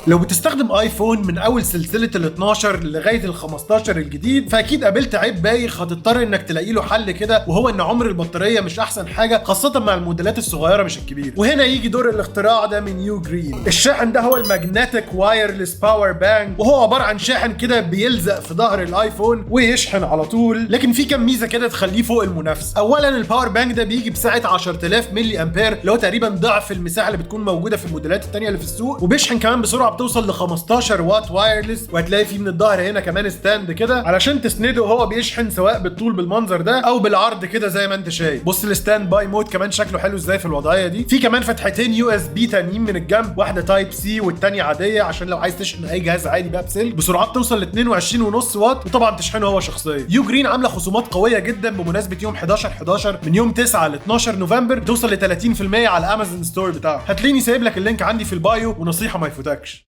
لو بتستخدم iPhone من اول سلسلة ال 12 لغاية ال 15 الجديد، فاكيد قابلت عيب بايخ هتضطر انك تلاقي له حل كده، وهو ان عمر البطارية مش احسن حاجه، خاصة مع الموديلات الصغيرة مش الكبيره. وهنا يجي دور الاختراع ده من Ugreen. الشاحن ده هو ال magnetic wireless power bank، وهو عبارة عن شاحن كده بيلزق في ظهر ال iPhone ويشحن على طول. لكن في كام ميزة كده تخليه فوق المنافسه. اولا، ال power bank ده بيجي بسعة 10000 ملي امبير، اللي هو تقريبا ضعف المساحة اللي بتكون موجودة في الموديلات الثانية اللي في السوق، وبيشحن كمان بسرعة بتوصل ل 15 واط wireless. وهتلاقي فيه من الظهر هنا كمان stand كده علشان تسنده وهو بيشحن، سواء بالطول بالمنظر ده او بالعرض كده زي ما انت شايف. بص ال standby mode كمان شكله حلو ازاي في الوضعية دي. في كمان فتحتين USB تانيين من الجنب، واحدة Type C والتانية عاديه، عشان لو عايز تشحن اي جهاز عادي بقى بسلك بسرعات توصل ل 22.5 واط، وطبعا تشحنه هو شخصيا. Ugreen عامله خصومات قوية جدا بمناسبة يوم 11 11، من يوم 9 ل 12 نوفمبر، توصل ل 30% على Amazon store بتاعه. هتلاقيني سايب لك ال link عندي في ال bio، ونصيحة ما يفوتكش.